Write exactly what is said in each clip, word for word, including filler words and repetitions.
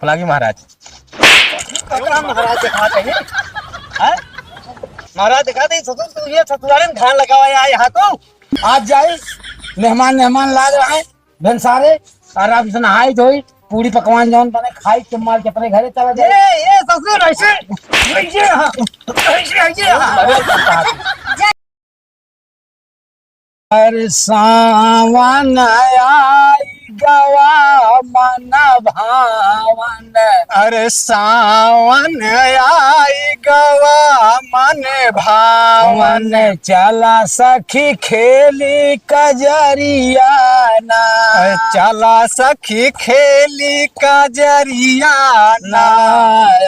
खुलागी महाराज। का महाराज दिखाते हैं? हैं? महाराज दिखाते हैं, ससुर, तू ये ससुराल में धान लगावा या यहाँ को? आज जाई, मेहमान, मेहमान लाग रहा है, भेनसारे, आराम से नहाई धोई, पूड़ी पकवान जौन बने, खाई के मार के अपने घरे चला जाए। ये, ये ससुर ऐसे, ऐसे, ऐसे, ऐसे। अरे सावन आई गवा मन भावन। अरे सावन आई गवा मन भावन। चला सखी खेली कजरिया ना। चला सखी खेली कजरिया ना।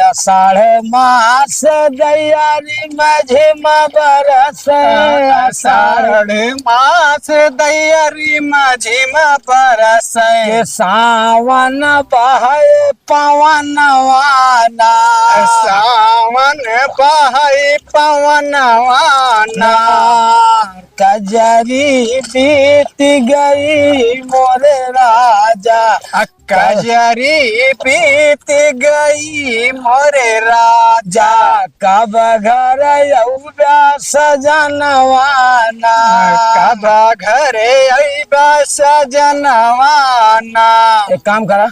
आषाढ़ मास दैया री मझिमा बरस। आषाढ़ मास दैया री मझिमा बरस। के सावन बहे पवनवा ना। सावन बहे पवनवा ना। कजरी बीत गई मोरे राजा। कजरी बीत गई मोरे राजा। कब घर अउबा सजनवा ना। कब घर अइबा सजनवा ना। एक काम करा,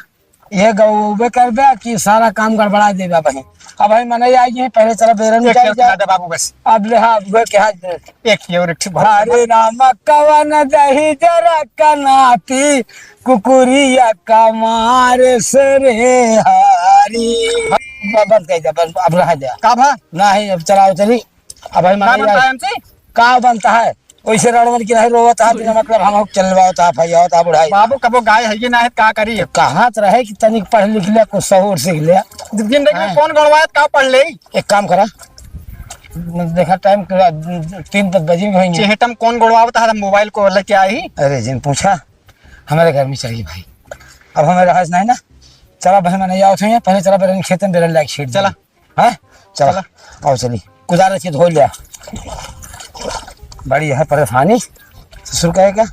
ये गउबे करबे कि सारा काम गड़बड़ा देबे भाई। अब भाई मने आई है, पहले चला बेरन एक खेल खिला दे बाबू बस। अब ले, हाँ, अब के हाथ दे। एक ये और एक ठे बहुत हरे राम कवन दही जरा कनाती कुकुरिया कमार से रे हारी। ब-, बंद कर दे, बंद, अब रह जा। का भा? नहीं, अब चलाओ चली। अब भाई का मने बनता आई है हमसे? का बनता है? ओइसे रड़वन की नहीं रोवत है, बिना मतलब हम चलवावत है, फैयावत है बुढ़ाई। बाबू कबो गाय है ये ना है, का करी? तो कहाँ तो रहे कि तनिक पढ़ लिख ले, कुछ सहूर सीख ले। जिंदगी में हाँ। कौन गड़वायत का पढ़ ले? एक काम करा, देखा टाइम तीन तक बजी में होइहैं। चेहटम कौन गड़वावत है, मोबाइल को लेके आई। अरे जिन पूछा, हमारे घर में चली भाई, अब हमें रहा नहीं ना। चला भाई, मने आवत है, पहले चला बेरन खेते में बेरन लाइक छीट चला। हैं? चला, चला। आओ चली। कुदार रख के धो लिया। बड़ी है परेशानी। ससुर कहे क्या?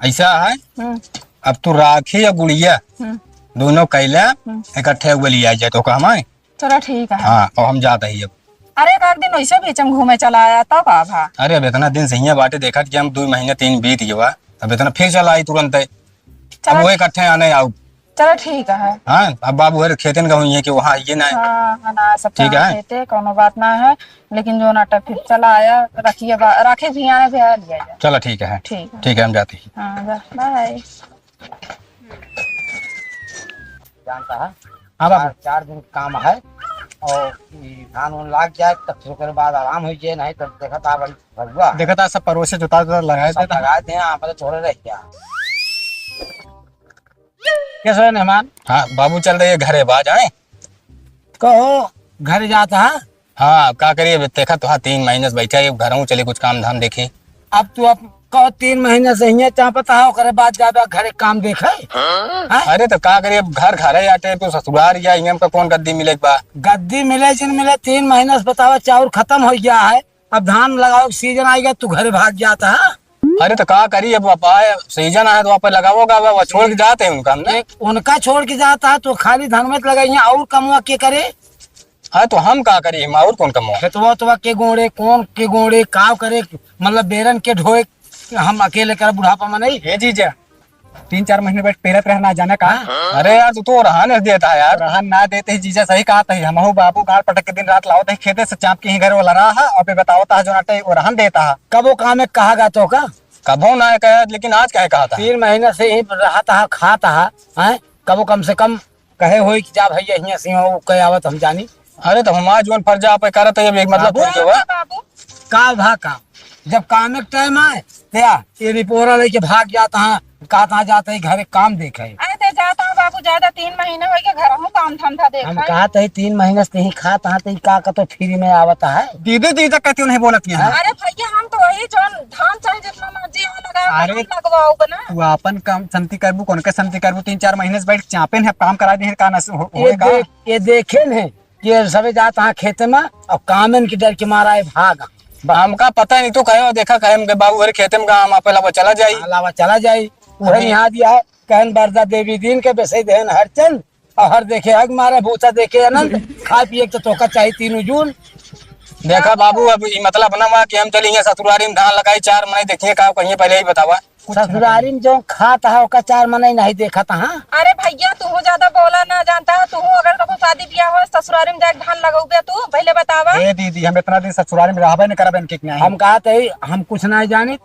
ऐसा है, हम्म। अब तू राखी या गुड़िया हम्म। दोनों कैला हम्म। इकट्ठे हुए लिया जाए तो का हमारे चलो ठीक है। हाँ, और हम जात ही अब। अरे, एक आध दिन वैसे बीच में घूमे चला आया, तब का भा? अरे, अब इतना दिन से हियाँ बाटे देखत कि हम दो महीने तीन बीत गवा, अब इतना फिर चला आई तुरंत है। चलो। अब वो इकट्ठे आने आओ। चलो, ठीक है। हाँ, अब बाबू हर खेतन का हुई है कि वहाँ आइए ना। हाँ, हाँ, ना, सब ठीक है। खेते, कोनो बात ना है, लेकिन जो नाटक फिर चला आया, रखिए बा-, रखे भी आने भी आ लिया जाए। चलो, ठीक है। ठीक है। ठीक है, हम जाते हैं। हाँ, जा, बाय। जानता है? हाँ बाबू। चार, चार दिन काम है और ई धान उन लाग जाए तब फिर ओकरे बाद आराम हो जाए, नहीं तब देखा था बड़ी भगुआ। देखा था सब परोसे जोता जोता लगाए सब थे। लगाए थे, यहाँ पर छोड़े रह गया। कैसे है मेहमान? हाँ बाबू, चल रही है घरे, बाज आए। कहो, घरे जाता है? हाँ, का करिए, अब देखा तो हाँ, तीन महीने से बैठा है, घर हूँ, चलिए कुछ काम धाम देखी। अब तू अब कहो, तीन महीने से हियाँ चापत है, ओकरे बाद जाबे घरे काम देखे? हाँ? अरे तो का करिए, अब घर घर है, या तो ससुराल या हियाँ हमका कौन गद्दी मिले के बा? गद्दी मिले जिन मिले, तीन महीने से बतावा, चाउर खत्म हो गया है, अब धान लगावे के सीजन आइगा, तू घरे भाग जाता है। अरे तो का करी, अब, अब आए, सीजन आए तो आप लगावोगा, अब, अब छोड़ के जाते हैं उनका हमने। एक उनका छोड़ के जाता है तो खाली धान मत लगाइए, और कमवा के करे? अरे तो हम का करी, हम और कौन कमवा? खेतवा उतवा के गोड़े, कौन के गोड़े, काव करे, मतलब बेरन के ढोए, हम अकेले कर बुढ़ापा में नहीं। ये जीजा, तीन चार महीने बैठ पेरत रहना जाने का। हाँ। अरे यार, तू तो रहन देता है यार। रहन ना देते ही जीजा सही कहा था, हमहू बाबू गाड़ पटक के दिन रात लावत है खेते से चाप के ही घर वाला रहा है, और पे बतावता है जो नाटे वो रहन देता है। कबो काम में कहा गा तो का? कबो ना कहा, लेकिन आज काहे कहा था? तीन महीने से ही रहता है, खाता है, हैं? कबो कम से कम कहे होई कि जा भैया हियां से हो, कहे आवत हम जानी। अरे तो हमार जौन फर्ज आप करत है, अब एक मतलब बाबू। फर्ज हुआ। बाबू। का भा काम? जब काम के टाइम आए, तो या, ये रिपोरा लेके भाग जाता है, कहता जाता है घरे काम देखे। अरे ते जाता हूँ बाबू, ज्यादा तीन महीने हो गए, घर हूँ काम धंधा देखे। हम कहते हैं तीन महीने से यहीं खाता है, तो ये का कतो फ्री में आवता है? दीदी, दीदी कहती हूँ, नहीं बोलत यहाँ। अरे भैया, हम तो वही जौन धान चाहे जितना मर्जी हो लगा, अरे हम लगवाओ ना। तू आपन काम संति करबू, कौन के संति करबू? तीन चार महीने से बैठ के चापे ने, अब काम करा दे, का नस-, हो-, ये होएगा? देख, ये देखे ने, ये सबे जात हाँ खेते में, और कामन के डर के मारा है भाग। बा-, हमका पता नहीं, तू कहे, देखा, कहे हमके बाबू हरे खेते में काम, आप लावा चला जाई। हाँ, लावा चला जाई। उहे अरे। निहा दिया है, कहन बरदा देवी दिन के बेसे देहन हर चंद, और हर देखे हग मारे भूसा देखे अनंत, खाए पिए के तो तोका चाही तीनों जून। देखा बाबू, अब ई मतलब ना हुआ कि हम चली हियाँ ससुरारी में धान लगाई, चार महीने देखिए का कहिए, पहले ही बतावा। कुछ ना ससुरारी में जौन खात है, ओका चार मनई नहीं देखत है। अरे भैया, तू ज्यादा बोला ना जानता है, तू अगर कबो शादी ब्याह हो, ससुरारी में जाके धान लगौबे तू, पहले बतावा। ए दीदी, हम इतना दिन ससुरारी में रहबे न करबे, इनके के नहीं। हम कहत है, हम कुछ नहीं जानी,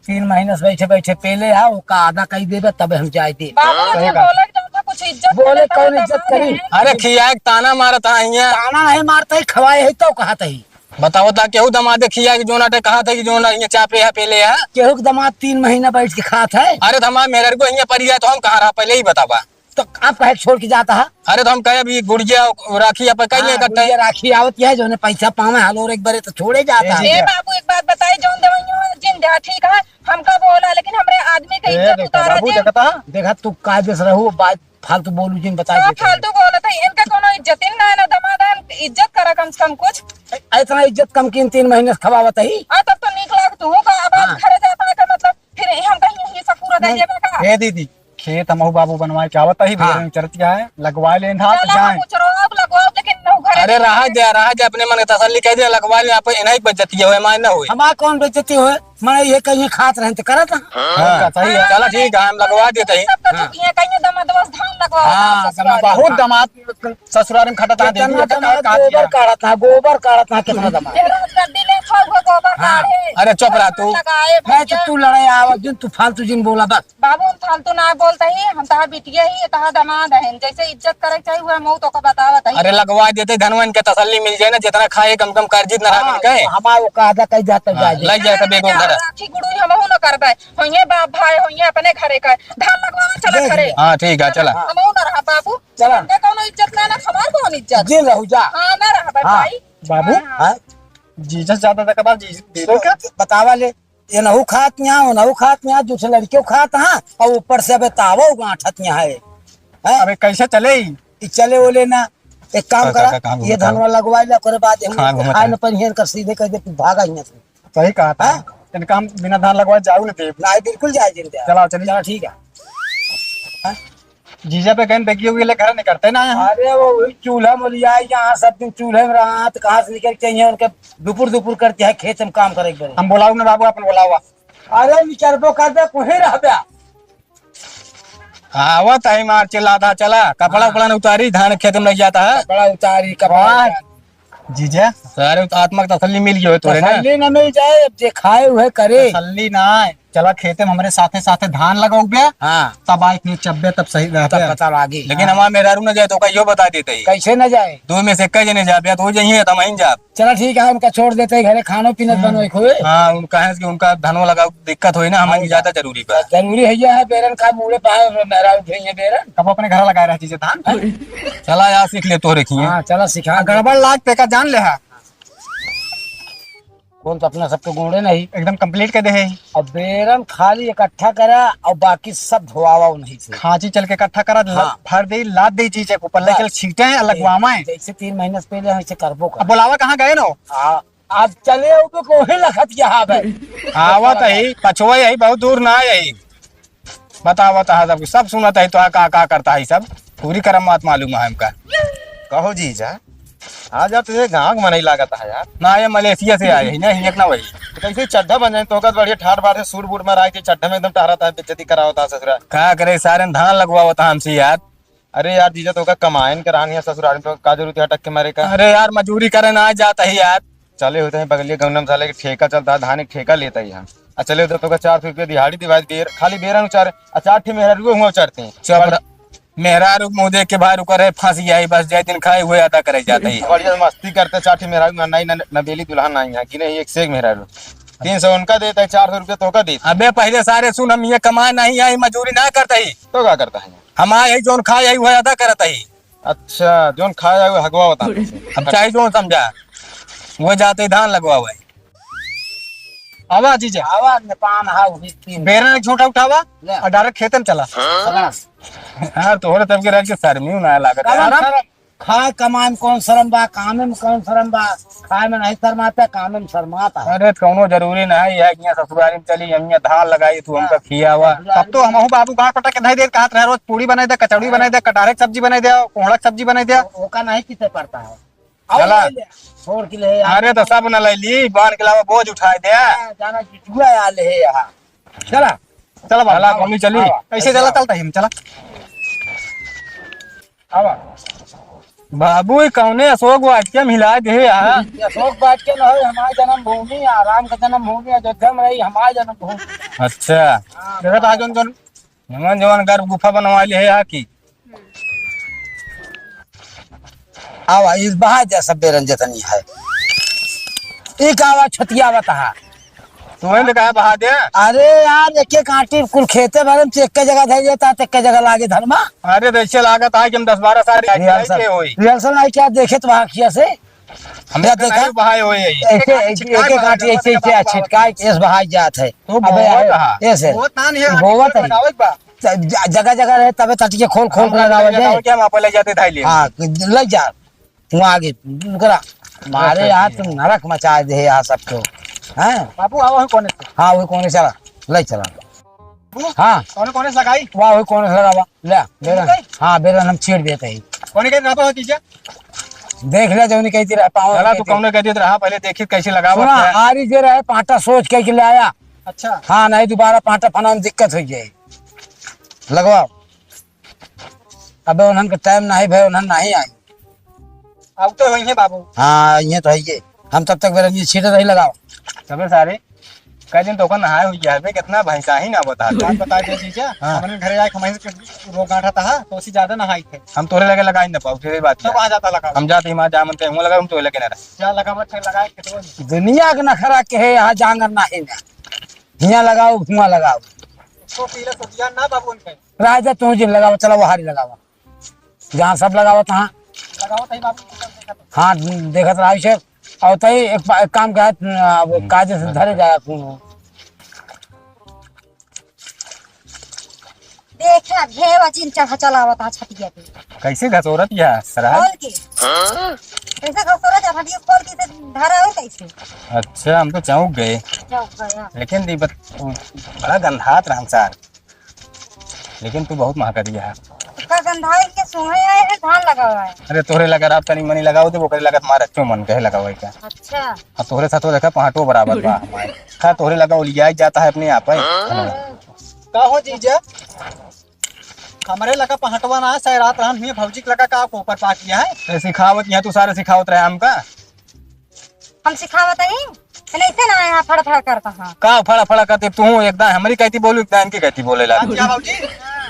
तीन महीने से बैठे बैठे पेले है, ओका आधा कही देबे, तबे हम जाए दे। बाबू, सही तू बात। बोले के जानता, कुछ इज्जत बोले करे, कौन तब इज्जत करी? अरे खियाए के ताना मारत है हियाँ। ताना नहीं मारत है, खवाए है तो कहत है। बताओ ता केहू दमाद खिया कि जोना ते कहा था कि जोना ये चापे है पेले है। केहू के दमाद तीन महीना बैठ के खात है। अरे तो हमार मेहररुआ हियाँ परी है तो हम कहाँ रहा पहले ही बतावा। तो आप कहे छोड़ के जाता है? अरे तो हम कहे अभी गुड़िया राखी आप कहीं हाँ, लेकर गुड़िया राखी आवत है, जोने पैसा पावे हलोर एक बारे तो छोड़े जाता है। ए जी, ए बाबू, एक बात बताई, जौन देवइयो जिन दे, ठीक है, हमका बोला, लेकिन हमरे आदमी के ए, इज्जत देखा, उतारा बाबू, जिन। देखता है? देखा, तू कायदे से रहू, बात फालतू बोलू जिन, बता का देते हैं। फालतू बोलत है? इनका कोनो इज्जत ही ना है, ना दमाद है, इज्जत करा कम से कम कुछ। ए, इतना इज्जत कम की तीन महीने से खवावत है। आ, तब तो नीक लाग तू का, अब हाँ। घरे जाता है का मतलब, फिर हम कहीं यही सकुरा दे नहीं। देबे का? ए दीदी, खेत हमहू बाबू बनवाए के आवत ही, हाँ। भेड़ में चरत गया है, लगवा ले धान चला, जाए। हम उचरो, अब लगवाओ, लेकिन नौ घरे अरे नहीं रहा है। दे, रहा दे, अपने मन के तसल्ली कह दे, लगवा ले, आप इन्हीं की बेइज्जती होए, माय ना होए। हमार कौन बेइज्जती होए? मैं ये कहीं खात रहन तो करत। हाँ, सही है। चला ठीक है, हम लगवा देते हैं। सब तो हाँ। चुकी है, कहीं दमा दमा धान लगवा हाँ, दमा ससुराल। बहुत दमाद ससुराल में खटत है, कितना देखिए, दमाद का गोबर काढ़त है, गोबर काढ़त है, कितना दमाद। ये रोज गड्डी ले खाओ, वो गोबर हाँ। काढ़े। अरे चुप रह तू। लगाए नहीं तो भैया। तू लड़ाई आवा, जिन तू फालतू जिन बोला बस। बाबू, हम फालतू ना बोलते ही, हम तहार बिटिया ही, तहार दमाद हैं, जैसे इज्जत करे के चाहिए, वह मऊ तो का बतावत है। अरे लगवा देते, धनवन के तसल्ली मिल जाए ना, जितना खाए कम कम कर जीत ना हाँ, रहा के। हमार वो कादा कह जाता हाँ, जाए। लग जाए तब एगो घर। राखी गुड़ू हमहू न करबे, होइए बाप भाई, होइए अपने घरे का, धान लगवावे चला देख घरे। लिया। हाँ, ठीक है, चला। हाँ। हमहू न रहा बाबू, चला। हमका कौनो इज्जत ना, ना हमार कौन इज्जत? जिन रहू जा। हाँ, ना रहा हाँ। भाई। बाबू, हाँ, हाँ। हाँ? जीजा ज्यादा तक बा, जीजा तो देबे का? बतावा ले। एनहू खात यहाँ, ओनहू खात यहाँ, दूसरे लड़कियों खात हाँ, और ऊपर से अबे तावो गांठत यहाँ है। हैं? अबे कैसे चले ई? ई चले ओले ना। एक काम का, करा, का, कहाँ ये घूमता है? धनवा लगवा ले, ओकरे बाद हम कहाँ घूमता खाए है? न परिहन कर सीधे कर दे, तू भागा यहाँ से। सही कहा था। हैं? इनका हम बिना धान लगवाए जाऊ न देब। नहीं, बिल्कुल जाए जिन दे। चलाओ, चलिए। चला, ठीक है। हैं? जीजा पे गन देखिए, वो ले घर निकलते ना है। अरे वो वही चूल्हा मोलिया है, यहाँ सब दिन चूल्हे में रहा, तो कहाँ से निकल के यहाँ उनके दुपुर दुपुर करते हैं खेत में काम करे के बरे। हम बोलाऊ ना बाबू, अपन बोलावा। अरे निकलबो कर दे, कोई रहबे। आवत है मार चिल्लाता, चला कपड़ा हाँ। उपड़ा न उतारी, धान खेत में लग जाता है। कपड़ा उतारी, कपड़ा वाह। उतारी। जीजा, सारे तो आत्मा के तसल्ली मिल गई हो तोरे ना। तसल्ली न मिल जाए, अब जे खाए उहे करे। तसल्ली ना है, चला खेते में हमरे साथे साथे धान लगाऊ बे। हाँ। तब आए के चब्बे तब सही रहबे। तब पता लागी। लेकिन हाँ। हमार मेहरारू न जाए तो ओका इहो बता देते ही। कैसे न जाए? दो में से एक जने जाबे, तो हो जाइए, तो हम ही जाब। चला ठीक है, उनका छोड़ देते हैं घरे, खानो पीना हम्म। बनवे खोए। हाँ, उनका है कि उनका धनो लगाओ, दिक्कत होई ना, हमें हाँ, ज्यादा जरूरी बा। जरूरी है ये है, बेरन का बूढ़े पाए मेहरारू उठे हैं बेरन। कब अपने घर लगा रहे चीजें धान? चला यार, सीख ले तोहरे खिए। हाँ, चला सिखा आ, दे। गड़बड़ लाग पे का जान ले हा। कौन तो अपना सबके गोड़े नहीं। एकदम complete कर दे है। अब बेरन खाली इकट्ठा करा और बाकी सब धोआवा नहीं से। खांची चल के इकट्ठा करा, ल-, हाँ। भर दे, लाद दे चीज के ऊपर, लेके बस। छीटे हैं, लगवावा है। जैसे तीन महीने से पहले हम इसे करबो कर। अब बोलावा कहाँ गए नो? आ, आज चले हो तो कोहे लखत यहाँ पे। आवा तो ही, पछुआ यही, बहुत दूर ना है यही। बतावा तो है सब, सब सुनत है तो का, का करता है सब, पूरी करम बात मालूम है हमका। कहो जीजा, आज आप ये गाँव के मनई लागत है यार। ना, ये मलेशिया से आए हैं, नहीं, एक ना वही। तो कैसे चड्ढा बन जाए, तो का बढ़िया ठाट बाट से सूट बूट में रह के चड्ढा में एकदम टहरत है, बेइज्जती करावत है ससुरा। का करे, सारे धान लगवावत है हमसे यार। अरे यार जीजा, तो का कमाइन करान है ससुराल में, तो का जरूरत है अटक के मरे का? अरे यार, मजूरी करे ना जाता है यार। चले होते हैं बगलिया गौनम साले के ठेका चलता है, धान एक ठेका लेता ही हम। आ चले होते तो का चार सौ रुपया दिहाड़ी दिवाई बेर, खाली बेरन उचार, आ चार ठे मेहरारू हुआ उचारते हैं। चुप रह। मेहरारू मुँह देख के भाई रुका रहे, फांसी आई बस, जाए दिन खाए हुए अदा करे जाता ही। बढ़िया मस्ती करते, चार ठे मेहरारू ना, ना, ना, ना बेली दुल्हन आई है, गिने ही एक से एक मेहरारू। तीन सौ उनका देता है, चार सौ रुपया तो का देता है। अबे पहले सारे सुन, हम ये कमाए नहीं आई, मजूरी ना करता ही। तो का करता है? हम आए ही, जौन खाए ही, वह अदा करत ही। अच्छा, जौन खाए ही, वह हगवा होता है। अब चाहे जौन समझा, वह जाते ही धान लगवा हुआ है। आवा जीजा। आवा, नेपान हा, वही तीन। बेरन एक झोंटा उठावा ले। और direct खेते में चला। हाँ। यार, तोहरे तब के रह के शर्मी ना लागत है। आराम, आराम। आराम। खाए कमाए में कौन शर्म बा, कामे में कौन शर्म बा? खाए में नहीं शर्माता, कामे में शर्माता है। अरे, कौनो जरूरी नहीं है कि यहाँ ससुरारी में चली, हम यहाँ धान लगाई, तू हमका हाँ। खियावा। ससुरारी तब तो में हमहू बाबू गाँठ पटक के धई दे, कहत रहे, "रोज पूड़ी बनाई दे, कचौड़ी हाँ। बनाई दे, कटारे के सब्जी बनाई दे, कोहड़ा के सब्जी बनाई दे।" ओ-, ओका नहीं किते पड़ता है। चला। छोड़ के ले यार। अरे, तो सब न ले ली, बांध के लावा, बोझ उठाए दे। हाँ, जाना जुआ आ ले है यहाँ। चला। चला बाबू, चला, आवा, कौनी चली? आवा। ऐसे चला, चलता ही हम, चला। आवा। बाबू, ई कौने अशोक वाटिका में हिलाए देहे आ? ई अशोक वाटिका न होई, हमार जन्मभूमि, आ राम का जन्मभूमि, अयोध्या में रही, हमार जन्मभूमि। अच्छा। हाँ, देखत आ, जौन, जौन, जौन गर्भ गुफा बनवा ले है आ की? आवा, इस बहा जा सब बेरन जतनी है। ई का आवा छतिया बता। तू वहीं पे काहे बहा दे? अरे यार, एक एक आंटी कुल खेते भरे में, एक के जगह धर देता, एक के जगह लागे धर्मा। अरे, तो ऐसे लागत है कि हम दस बारह साल रिहर्सल, रिहर्सल नहीं क्या देखे तो वहाँ किया से? हम या तो देखा? नहीं बहाए हुए हैं। ऐसे, ऐसे छिटकाए एक एक बहा आंटी जाता ऐसे, है, ऐसे बाबू, छिटकाए, ऐसे बहाई जात है। तो अबे बोवत यार, है। ऐसे। बोवत ना नहीं है, बोवत है। लगावे के बा। ज-, ज-, जगह जगह रहे, तबे तटिए खोल, खोल के हम लगावे लगावे जाए। के हम आप ले जाते धाई ले। हाँ, ले जा। वहाँ आगे, ओकरा मारे अच्छा, यार, ठीक है। तुम नरक मचा दे यार सबको, हैं? बाबू, आओ, वही कोने से। हाँ, वही कोने चला, ले चला। बाबू, हाँ। कोने, कोने से लगाई? वाह, वही कोने से लगावा, ले, बेरन। ठीक है। हाँ, बेरन हम छीड़ देते ही। कोने के रहा होती जा? देख ले, जौनी कहती रह पाओ चला, तू कहती। कौने कहती रहा, पहले देखी कैसे लगावा सुना, है। आरी जे रहे, पाटा सोच के, के ले आया। अच्छा। हाँ, नहीं दोबारा पाटा फना में दिक्कत हो जाए। लगवाओ। अबे उन्हन के टाइम नहीं भे, उन्हन नहीं आई। अब तो वही है बाबू। हाँ, ये तो है ये। हम तब तक बेरन ये छीटे रही लगाओ। तबे सारे, कई दिन तो ओकर नहाए हुई है बे, कितना भैंसा ही ना बता। बात बता दे जीजा, हाँ। हमरे घरे आए, हमरे के रोग गांठ था, तो उसी ज्यादा नहाई थे। हम तोरे लगे लगाई ना पाऊ, तेरे बात तो ना। कहाँ जाता लगा? हम जाते ही वहाँ जा मनते, हुआ लगा, हम तोरे लगे ना रहे। जा लगावत है, लगाए के तो। दुनिया के नखरा के है, यहाँ जांगर नहीं ना। हियाँ लगाओ, हुआँ लगाओ। तो पीला सब्जियाँ ना बाबू उनके। राजा तू जिन लगावा, चला वो हारी लगावा। जहाँ सब लगावत हाँ। लगावत है बाबू, सब देखत है। हाँ, देखत रहा इसे। और तई एक पा-, एक काम कहा, अब हम्म, काजे से धरे जाया तू। देखा, भेवा जिन चढ़ा चलावत है छतिया पे। कैसे घसोरत या सरहद? खोल के। हाँ? कैसे घसोरत है, हटिया खोल के से धरा हो कैसे? अच्छा, हम तो चौंक गए। चौंक गए, हाँ। लेकिन दी बत-, बड़ा गंधात रहन सार। लेकिन तू बहुत महका दिया है। का गंधाई के सोहे आए हैं, धान लगावा है। अरे तोहरे लगा आप तनी मनी लगाओ दे, ओकरे लगा तुम्हारा अच्छो मन कहे लगावे का। अच्छा। अब तोहरे साथ वो देखा पहाटो बराबर बा हमारे। खा तोहरे लगा उलियाई जाता है अपने आप है। हाँ। का हो जीजा? हमरे लगा पहाटवा ना है, सै रात रहन हुई भौजी के लगा का ऊपर पाक लिया है। ए, सिखावत यहाँ तू सारे सिखावत रहे हमका। हम सिखावत हई, तने ऐसे ना यहाँ फड़ फड़ करता हाँ। का फड़ा फड़ा करते तू? एकदम हमरी कहती बोलू, एकदम इनकी कहती बोले ला। अच्छा भौजी,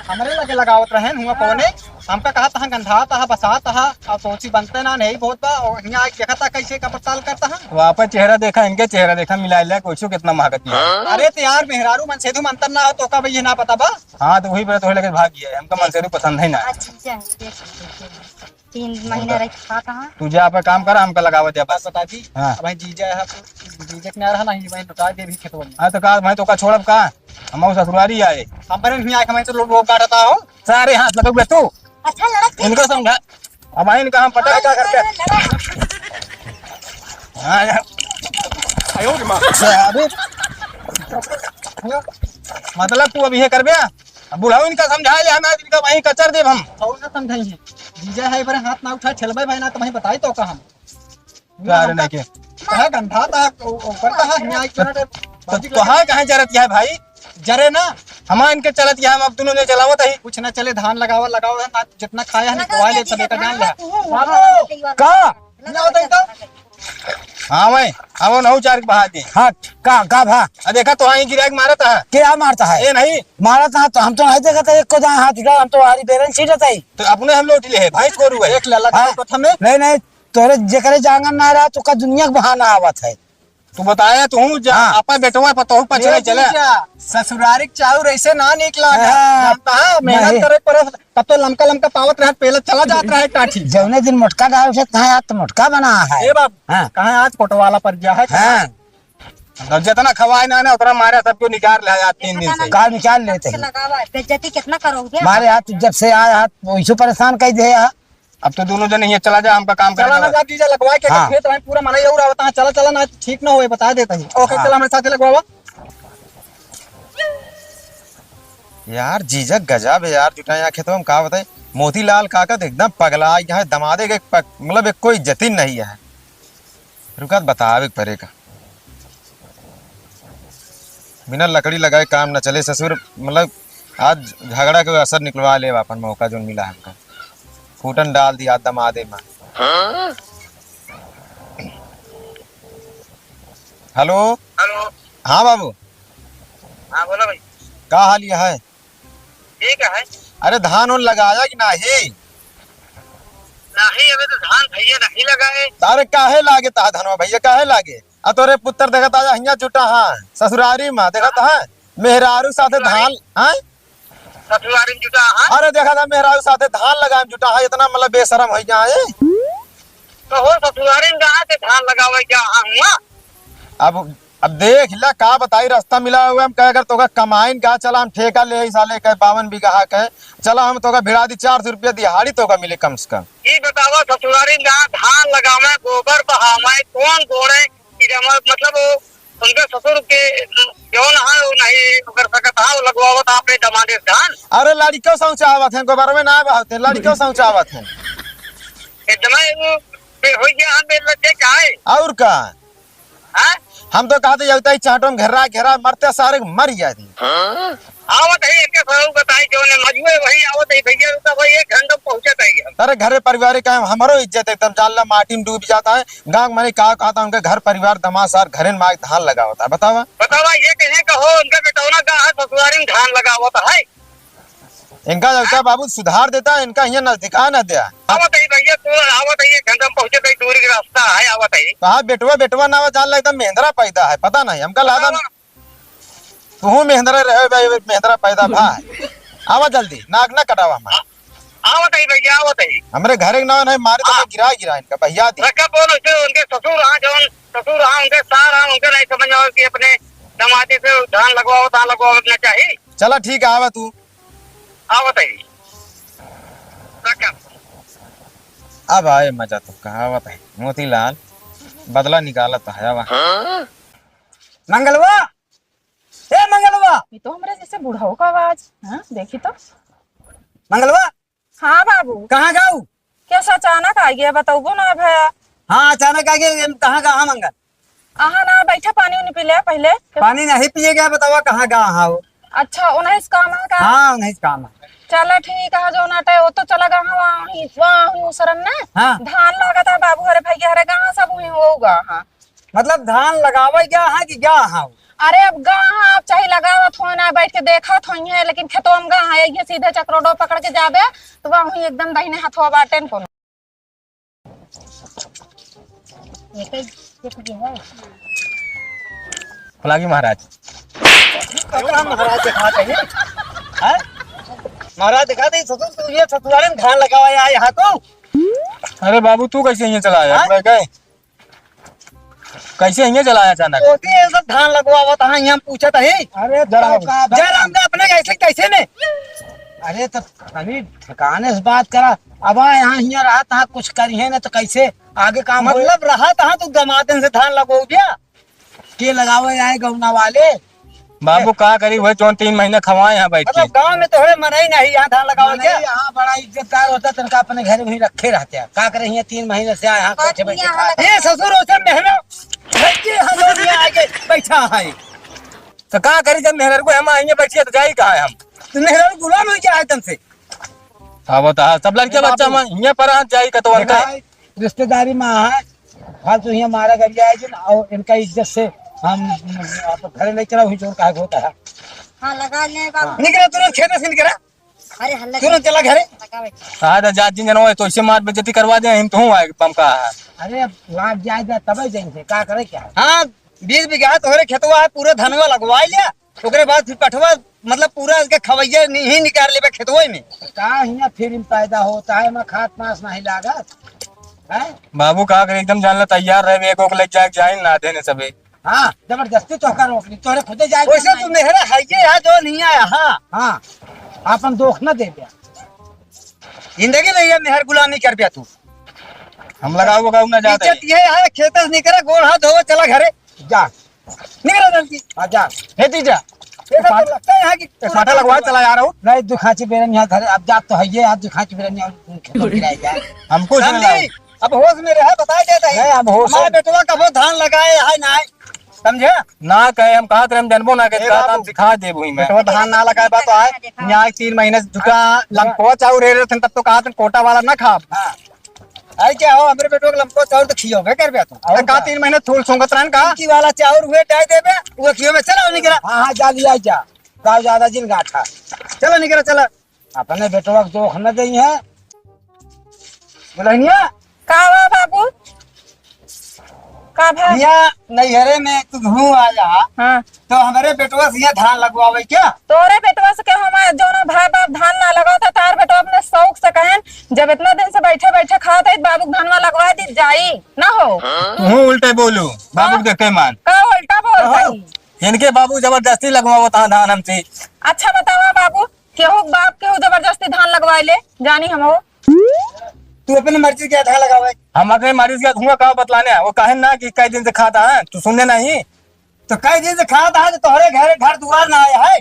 हमरे लगे लगावत रहेन हुआ कौने, हमका कहा तहाँ गंधात हा, बसात हा, और सोची बनते ना, नहीं बहुत बा, और यहाँ आके देखा था कैसे का पड़ताल करता हा। वो आपन चेहरा देखा, इनके चेहरा देखा, मिला ले, कुछ कितना महकत है। अरे तो यार, मेहरारू मनसेधू में अंतर ना हो तो का भैया ना पता बा? हाँ, तो वही पर थोड़े लगे भाग गया, हमका मनसेधू पसंद है ना। अच्छा, अच्छा, अच्छा, अच्छा। तीन महीना रह के खात हाँ। तू जा, अपन काम करा, हमका लगावे दे बस। बता दी। हाँ। अब भाई जीजा है, जीजा के ना रहा ना, ये भाई लुटा दे भी खेतवा में। हाँ, तो का भाई, तो का छोड़ब का? हम ससुरारी आए। हम पर नहीं आए, हमें तो लोग, लोग काटता हो। सारे हाथ लगोगे तू। अच्छा, लड़त के इनको समझा। अब भाई इनका हम पटा का करके। लड़त। हाँ यार। आयो रे माँ। अरे। मतलब तू अब ये करबे? अब बुढ़ाऊ इनका समझा ले, हम आज इनका वहीं कचर देब हम। और ना समझाई है। जीजा है, बड़े हाथ ना उठा, छेलबे भाई ना, तुम्हें बताई तो का हम। का रे नहीं के? कहा गंधा था, ऊ-, ऊपर का हाथ में आई, तो, तो, तो तोहार कहाँ जरत है भाई? जरे ना। हमार इनके चलत है, हम अब दोनों ने चलावत है। कुछ ना चले, धान लगावा, लगावा है ना, जितना खाया है ना, लगावा, कवा ले, सब बेटा जान ले। बाबू! का? ना बताई तो। हाँ भाई, अब नौ चार के बहा दे। हाँ, का, का भा? आ देखा तो हाँ, गिराक मारत है। क्या मारता है? ये नहीं। मारत है तो हम तो नहीं देखत है, एक को जहाँ हाथ उठा, हम तो हारी बेरन छीटत है। तो अपने हम लौट ले है, भैंस गोरू है। देख ले, लगा हाँ। तो हमें। नहीं, नहीं, तोरे जेकरे जांगर ना रहा, तो का दुनिया के बहाना आवत है। तू बताया, तू जा, हाँ। आपा बेटवा पतोहू पर चले, चले। ससुरारी के चाउर ऐसे ना नीक लागे। हाँ। जानता है, मेहनत नहीं। करे पड़े, तब तो लमका लमका पावत रहे, पहले चला जात रहे टाठी। जौने दिन मोटका गाँव से कहाँ आज तो मोटका बना है। ए बाप, हाँ। कहाँ आज फोटो वाला पर गया है? हाँ। तो जितना खवाए ना, ना, उतना मारे सबको निकाल ले आज तीन दिन से। का निकाल लेते हैं? लगावा, बेइज्जती कितना करोगे? मारे हाथ जब से आया हाथ, वैसे परेशान कर दे यार। अब तो दोनों जने हियाँ चला जा, हमका काम करे चला ना दवा। जा, जीजा लगवाए के हाँ। खेत रहे पूरा मनई और आवता है, चला, चला ना, ठीक ना होए, बता देता ही। ओके, हाँ। चला हमरे साथे लगवावा। यार, जीजा गजब है यार, जुटा यहाँ खेतवा में का बताई, मोतीलाल काका तो एकदम पगला गया है, दमादे के एक पग-, मतलब एक कोई इज्जत ही नहीं है। रुका, बतावे के पड़ेगा। बिना लकड़ी लगाए काम न चले ससुर, मतलब आज झगड़ा के असर निकलवा लेब, अपन मौका जोन मिला हमका, फूटन डाल दिया दमादे में। हेलो। हेलो। हाँ बाबू। हाँ, बोला भाई। का हाल है? ठीक है। अरे, धान उन लगाया कि नाही? नाही, अबे तो धान भैया नहीं लगाए। अरे, काहे लागे तहा धनवा भैया, काहे लागे? आ तोरे पुत्र देखत आया हियाँ जुटा हाँ, ससुरारी में देखत हाँ, मेहरारू साथे ससुरारी? धान, हाँ? ससुरारी में जुटा हाँ? अरे, देखत हाँ, मेहरारू साथे धान लगाए में जुटा हाँ, इतना मतलब बेशरम हो गया है। तो हो ससुरारी में कहाँ से धान लगावे क्या हाँ हुआ? अब अब देख ला, का बताई, रास्ता मिला हुआ, हम कहे, अगर तोका कमाइन का, चला हम ठेका ले, ई साले के बावन बीघा के, चला हम तोका भिड़ा दी, चार सौ रुपया दिहाड़ी तोका मिले कम से कम। ई बतावा, ससुरारी में जहाँ धान लगावे, गोबर बहावे, कौन गोड़े, कि जमा-, मतलब वो उनके ससुर के जौन है, वो नहीं कर सकत है, वो लगवावत है अपने दमादे से धान। अरे लड़िको सौंचावत हैं, गोबर में ना बहावत हैं, लड़िको सौंचावत हैं। एकदम वो बे-, हो गया, हम बेलत के का है? और का? हाँ? हम तो कहते जाता ही चाटो में घेरा घेरा मरते सारे के मर जाते। आवत है, इनके सरऊ बताई जो ने मजुए वही आवत है भैया, रुका भाई, एक घंटा पहुँचत है हम। अरे घरे परिवार का हमरो इज्जत एकदम जान ला माटी में डूब जाता है। गाँव में का कहता उनके घर परिवार दमाद सार घरे में आके धान लगावत है, बतावा। बतावा, ये कहे कहो उनका बेटौना का है ससुरारी में धान लगावत है। इनका लगता है बाबू सुधार देता है, इनका हियाँ नजदीका न दिया। आवत है भैया, तू आवत है, एक घंटा में पहुँचे, कहीं दूरी के रास्ता है, आवत है। कहा बेटवा, बेटवा ना हो, जान लगता मेहंदरा पैदा है, पता नहीं, हमका लगा बतावा। तू मेहंदरा रहे भाई, मेहंदरा पैदा भा है। आवा जल्दी, नाक ना कटावा हमारा। आवत है भैया, आवत है। हमरे घरे के ना है, मारे तो हाँ। गिरा, गिरा इनका, भैया दी। रखा बोल उसे, उनके ससुर हाँ, जौन ससुर हाँ, उनके सार हाँ, उनके नहीं समझ आवे कि अपने दमादी से धान लगवाओ, धान लगवाओ ना चाहिए। चला ठीक है, आवा तू। आवत है। रखा। अब आए मजा तो कहावत है, मोतीलाल बदला निकालत है, आवा। मंगलवा, ए मंगलवा। ये तो हमरा जैसे बुढ़ऊ का आवाज, हाँ, देखी तो। मंगलवा। हाँ बाबू। कहाँ गाऊ? कैसे अचानक आ गया, बतौबो ना भया। हाँ, अचानक आ गया, कहाँ गा, हाँ मंगल? आहा ना, बैठा, पानी उनी पी ले पहले। पानी नहीं पिए गया, बतावा कहाँ गा, हाँ हो? अच्छा, उन्हीं से काम है का? हाँ, उन्हीं से काम है। चला ठीक है, जो नाटे वो तो चला गा, हाँ, वहाँ ही, वहाँ ही उसरन ना। हाँ। धान लागत है बाबू, हरे भैया, हरे गा, सब वहीं होगा, हाँ। मतलब धान लगावे गया है कि गया है? अरे अब गा है, आप चाहे लगावत हो ना, बैठ के देखत हो है, लेकिन खेतवा में गा है, ये सीधे चक्रोडो पकड़ के जाबे, तो वहाँ एकदम दाहिने हाथवा बाटेन कोनो। फलागी महाराज। कपड़ा महाराज दिखाते हैं, हैं? महाराज दिखाते हैं, ससुर, तू ये ससुराल में धान लगावा है यहाँ तो। अरे बाबू, तू कैसे यहाँ चला आया? हाँ? मैं गए। कैसे हियाँ चला आया अचानक? ओती ये सब धान लगवावत हाँ, यहाँ पूछत है। अरे जयराम का जयराम का अपने कैसे, कैसे में? अरे तो अभी ठिकाने से बात करा। अब आ यहाँ, हियाँ रहत हाँ, कुछ करिहे ना तो कैसे आगे काम होए? मतलब रहत हाँ, तू दमादन से धान लगवाओ दिया? के लगावे आए गौना वाले? बाबू, का करी, वही जौन तीन महीना खवाए यहाँ बैठ के। मतलब, गाँव में तोहरे मनई नहीं, यहाँ धान लगावे के? नहीं, यहाँ बड़ा इज्जतदार होता, तनका अपने घर में ही रखे रहते हैं। का करे, यहाँ तीन महीने से आए, यहाँ बैठे, बैठे खा। ये ससुर, उसे मेहनत, बैठे, हम लोग यहाँ आके बैठा है। तो का करी, जब मेहनत को हम आएंगे बैठिए, तो जाई कहाँ है हम? तो मेहनत गुलाम हो गया है तुमसे। हाँ, वो तो है। सब लड़के अरे बच्चा बाबू। में हियाँ पर आ जाई कतवन का। देखा, रिश्तेदारी में है, फालतू हियाँ मारा कर जाए जिन, और इनका इज्जत से हम आप घरे ले चला, वही जोर काहे होता है। हाँ, लगा ले बाबू। निकला तुरंत, खेत से निकला। अरे हल्ला तुरंत चला घरे। लगा बैठा। कहा था, जात जिन जनवा है, तो इसे मार बेइज्जती करवा दे, हम तो हूँ आए, पम का है। अरे, अब लाग जाए जा, तबे जाएंगे, का करे क्या? हाँ, बीस बीघा तोहरे खेतवा है, पूरा धनवा लगवा लिया। ओकरे बाद फिर पठवा, मतलब, पूरा के खवैया नि-, ही निकाल लेबे खेतवे में। का हियाँ फिर पैदा होता है, मैं खाद पास नहीं लागत, हैं? बाबू, का करे, एकदम जान ला तैयार रहे, एक ओक लेके जाए, जाए ना देने सबे। हाँ, जबरदस्ती तो कर रोक ली, तोहरे खुदे जाए वैसे के तू नहीं। मेहरा है ये यहाँ जो नहीं आया, हाँ। हाँ, अपन दोख न दे दिया। जिंदगी में ये मेहर गुलामी करब्या तू। हम लगाऊ, लगाऊ ना जात है। इज्जत ये है, खेत से निकरा, गोड़ हाथ धोवा, चला घरे। जा। निकरा जल्दी। हाँ, जा। हे जीजा। ये तो लगता है कि एक माथा लगवा चला जा रहा हूँ। नहीं, दुखाची बेरन यहाँ धरे, अब जात तो है ये, आज दुखाची बेरन यहाँ खेत में गिराएगा। हमको समझी, अब होश में रहे, बताए देता है। नहीं, हम होश हमारे में। बेटवा कबो धान लगाए है ना, समझे? ना कहे, हम कहत रहे, हम जनबो ना कहे, ए कहत बाबू, हम सिखा देबो ही मैं। बेटवा धान ना लगाए बा तो आए, यहाँ तीन महीने से दुका लंपवा चाउर रहे रहते, तब तो कहत कोटा वाला ना खाब। हाँ। आई क्या हो, हमरे बेटवा के लंपवा चाउर तो खियोगे करब्या तू। और का का? तीन महीने थूल सूंघत रहन का? की वाला चाउर हुए डाल देबे, वो खियो में चला निकरा। हाँ, हाँ, जा लिया जा। गाँव ज्यादा जिन गाठा। चला निकरा, चला। अपने बेटवा के जोख न देई है। दुल्हनिया। का बा बाबू? का भा? हिया नैहरे में तू घूम आ जा, हाँ। तो हमरे बेटवा से हिया धान लगवावे क्या? तोरे बेटवा से के हमार जौना भाई बाप धान ना लगावत है, तार बेटवा अपने शौक से कहन, जब इतना दिन से बैठे बैठे खात है, बाबू के धनवा लगवा दी जाई, ना हो? तू उल्टे बोलू, बाबू के देखे मान। का उल्टा बोल हाँ। रही? इनके बाबू जबरदस्ती लगवावत हाँ धान हमसे। अच्छा बतावा बाबू, केहू के बाप केहू जबरदस्ती धान लगवाए ले, जानी हम हो। तू अपने मर्जी के धान लगावे। हम अपने मर्जी के धुआं का बतलाने हैं, वो कहे ना कि कई दिन से खाता है, तू सुनने नहीं। तो कई दिन से खाता है तो तोहरे घर, घर दुआर ना आया है।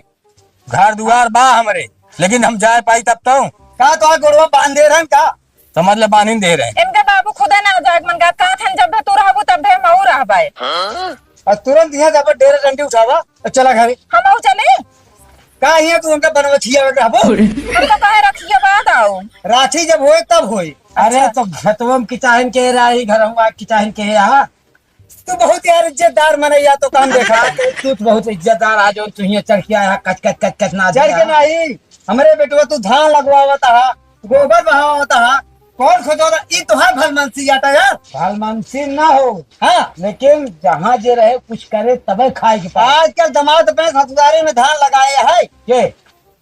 घर दुआर बा हमरे, लेकिन हम जाए पाई तब तो। का तो गोड़वा बांधे रहन का? समझ ले, बांधिन दे रहे। इनके बाबू खुदे ना जाए मन का, का थन जब भी तू रहबू तब भी मऊ रहबाए। और तुरंत यहाँ जब डेरे डंडी उठावा, तो चला घरे। हम आऊ चली? का हियाँ तू हमका बनवा खियावे के रहबो? हम तो कहे रखिए बाद आओ। राखी जब होए तब होए। अरे अच्छा। तो खेतवा में किचाहिन के रही, घर हुआ किचाहिन के यहाँ। तू बहुत यार इज्जतदार मनई या तो काम देखा। तू तो बहुत इज्जतदार आ जो तू हियाँ चढ़ के आया, कच कच कच कच ना चढ़ के दिया। नहीं, हमरे बेटवा तू धान लगवावत हा, गोबर बहावत हा, कौन खोदो रहा? ई तोहार भलमनसी आटा यार। भलमनसी ना हो। हाँ। लेकिन जहाँ जे रहे कुछ करे तबे खाए के पाए। आजकल दामाद अपने ससुरारी में धान लगाए है। के?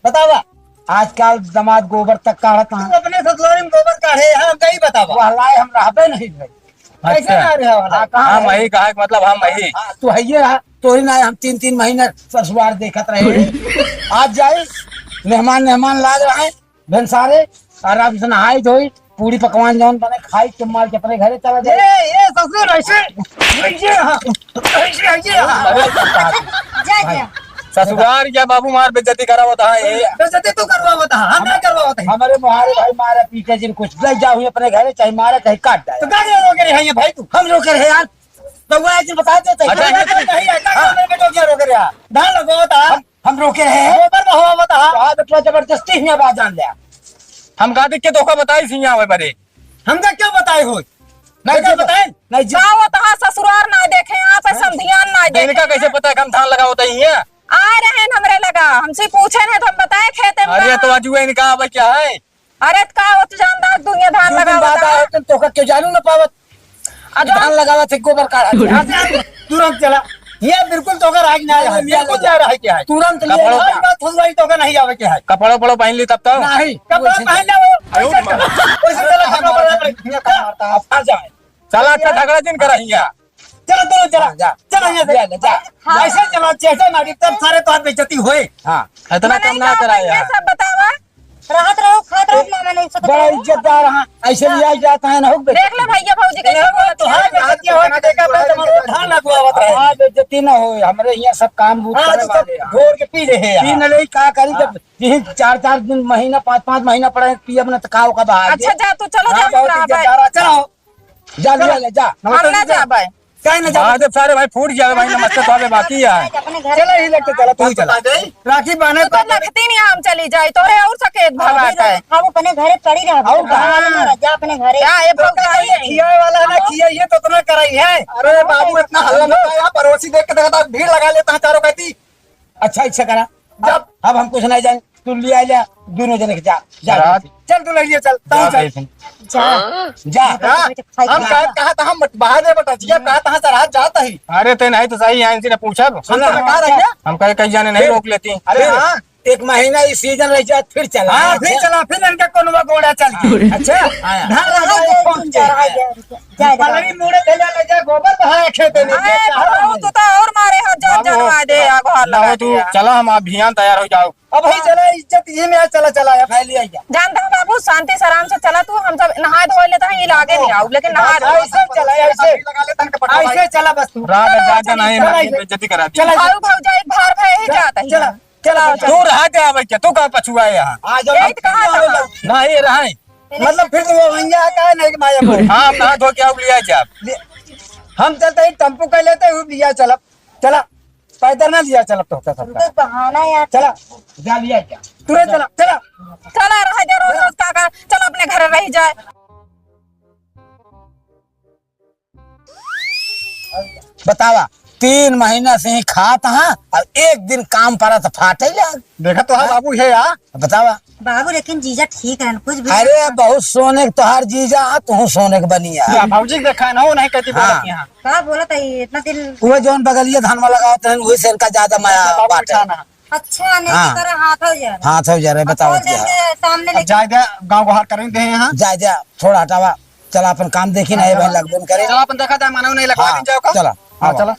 बतावा। आजकल दामाद गोबर तक काढ़त तू हैं। अपने ससुरारी में गोबर काढ़े है, हमका ही बतावा। वह लाए हम रहबे नहीं भाई। कैसे अच्छा। ना रहे वाला? हाँ, कहाँ हम है? वही कहा कि मतलब हम वही। हाँ, तू है ये रहा। तोरी ना हम तीन तीन महीना ससुरार देखत रहे। आज जाई, मेहमान, मेहमान लाग रहे। भेनसारे आराम से नहाई धोई, पूड़ी पकवान जौन बने खाई के मार के अपने घरे चला जाए। ए, ए, ससुर, ऐसे, ऐसे, हाँ, ऐसे, ऐसे, हाँ। अरे, जा, जा। ससुरार या बाबू मार बेइज्जती करावत है, ये। बेइज्जती तू करवावत है, हम ना करवावत है। हमारे मुहारे भाई मारे पीटे जिन कुछ, ले जाओ ही अपने घरे, चाहे मारे, चाहे काट डाले। तो का रोके रहे हैं ये भाई तू? हम रोके रहे यार। तो वो ऐसे बता देते हैं। अच्छा, ये तो नहीं है, का हाँ। मेरे बेटो क्या रोके रहे हैं? धान लगवावत है। हम हम रोके रहे हैं। गोबर बहावत हा। तो आज अपना जबरदस्ती ही आवाज आन लिया। हम का देख के धोखा बताई सी आवे बरे। हमका क्यों बताए हो? नहीं नहीं जी, बताए। नहीं जी। का होता है ससुरार ना देखे, आप समधियान ना देखे। इनका कैसे पता है कि हम धान लगावत ही हैं? आ रहे हैं हमरे लगा, हमसे पूछे हैं तो हम बताए खेते में अरे का। तो आज हुआ इनका आवे क्या है? अरे, त का हो, तू जानदार दुनिया धान दू दिन लगावत बाद है। आए, तुम तोका क्यों जानू ना पावत? आ, धान लगावत है, गोबर काढ़ा है। यहाँ से तुरंत चला। ये बिल्कुल तोका राज ना है, बिल्कुल जा रहा है क्या है? तुरंत ले कपड़ों आओ। पे। बात फुलवाई तोका नहीं आवे क्या है? कपड़ों पड़ो पहन ली तब तो। नहीं। कपड़ा पहन ले वो। आयो वैसे रे माँ। चला, कपड़ा पहन ले। अब आ जाए। चला, अच्छा झगड़ा जिन करा हिया। चलो, चलो, चला, हाँ, जा। चला, यहाँ से। जा, जा, जा। हाँ। ऐसे चला, चेहरा मारी, तब सारे तोहार बेइज्जती होए। हाँ, इतना मने कम ना का कराया। ये सब बतावा। रहत रहो, खात रहो, ना मने, उसको तो बड़ा कहो। इज्जतदार, हाँ। ऐसे लिया जाता है ना, हो बेटा। देख ले भैया, भौजी कैसे बोलत है। तोहार बेइज्जती होना देखा, मैं तुम्हारे धान लगवावत रहे। हाँ, बेइज्जती ना हो, हमरे यहाँ सब काम बूझ हाँ, करे तो सब वाले हैं। घोर के पी रहे हैं। पी न ले, का करी जब हाँ। यही चार, चार दिन, महीना, पाँच, पाँच महीना पड़े, पियब न त का ओका बहार दे। अच्छा, जा, तू चलो, हाँ, जा, बहुत हम इज्जतदार, चलो। जा, ले, ले, जा। हम ना जाबे। काहे ना जाबे? हाँ, जब सारे भाई फूट जावे भाई, नमस्ते तो आवे बाकी है। अपने घर चला ही लेके चला, तू ही चला। राखी बांधे तू तो तो लखती नहीं, हम चली जाई, तोरे और सकेत भवा है। हम अपने घरे पड़ी रह। और कहाँ? जा अपने घरे। क्या ये तो भौजाई है? खियाए वाला ना खिया, ये तो इतना कराई है। अरे बाबू, इतना हल्ला मत कर, यहाँ पड़ोसी देख के देखता, भीड़ लगा लेता है चारों कहती। अच्छा, अच्छा करा। जब अब हम कुछ नहीं जाने, तू ले आ जा, दोनों जने के जा, जा। रात। चल दुल्हनिया, चल, तू जा चल। बेसन। जा। जा। रात। हम कहा, कहा था हम बाहर रे बटा, जिया कहा था सर, आज जाता ही। अरे ते नहीं तो सही है, इनसे ना पूछब। हम तो बता रहे हैं। हम कहे कहीं जाने नहीं फिर? रोक लेती। अरे हाँ। एक महीना ई सीजन रह जाए, फिर चला। हाँ, फिर चला, फिर इनके कोनवा गोड़ा चल के। अच्छा? हाँ। धान लगा के पहुंच जा। जा, जा। पलड़ी मुड़े धैले ले जा, गोबर बहाए खेते में। अरे, बाबू, तू तो और मारे हाथ जा, बाबू। जनवा दे, आ घर। ना हो तू, चला हम अभियान तैयार हो जाओ। अब ही चला, इज्जत ये में चला, चला, अब ले आइया। जानता हूँ बाबू, शांति से आराम से चला तू, हम सब नहाए धोए लेते हैं, ये लागे नहीं आओ, लेकिन नहा धोए ऐसे चला, ऐसे। लगा ले तन के पटवा भाई। ऐसे चला बस तू। राग ज्यादा नहीं, चला, मारी ऐसे। बेइज्जती करा दी। चला, ऐसे। भाऊ, भौजाई, भाई, भाई, चला, जाता है। चला, चला, चला। तू रहा दे आवे क्या? तू कहाँ पछुआ है यहाँ? आ जाओ। यही तो कहा था। ना, ये रहा है। मतलब फिर तो वो भैया का नहीं कि माया बोले। हाँ, हम नहा धो के आओ, लिया जाए आप। ले, हम चलते ही टेम्पो कर लेते हैं, लिया चला, चला, पैदल ना लिया चला तो होता सबका। बहाना यार। चला, जा लिया जा। तुरंत चला, चला। चला, रह जा, रोज रोज का, का, चला अपने घर रह जाए। बतावा, तीन महीना से ही खात हाँ, और एक दिन काम पड़ा तो फाटे लाग। देखा तो हाँ बाबू है यार। बतावा। बाबू, लेकिन जीजा ठीक रहन, कुछ भी अरे, बहुत सोने के तोहार जीजा, तू सोने के बनिया। या भौजी के देखा ना, वो नहीं कहती हाँ। बोलत यहाँ। का बोलत है इतना दिन? वो जौन बगलिया धनवा लगावत रहन, वही से इनका ज्यादा माया बाबू बाटे। अच्छा ना। अच्छा, नहीं हाँ। तो करे हाथ हो जा रहा। हाथ हो जा रहा है, अब बताओ कौन क्या। देखे सामने अब लेके जाए दे, गाँव गुहार करें दे यहाँ। जाए दे, थोड़ा हटावा। चला अपन काम देखी ना, ये भाई लगबन करे। चला अपन देखा जाए, मानव नहीं लगवा हाँ, दिन जाओ का। चला, हाँ, आवा। चला।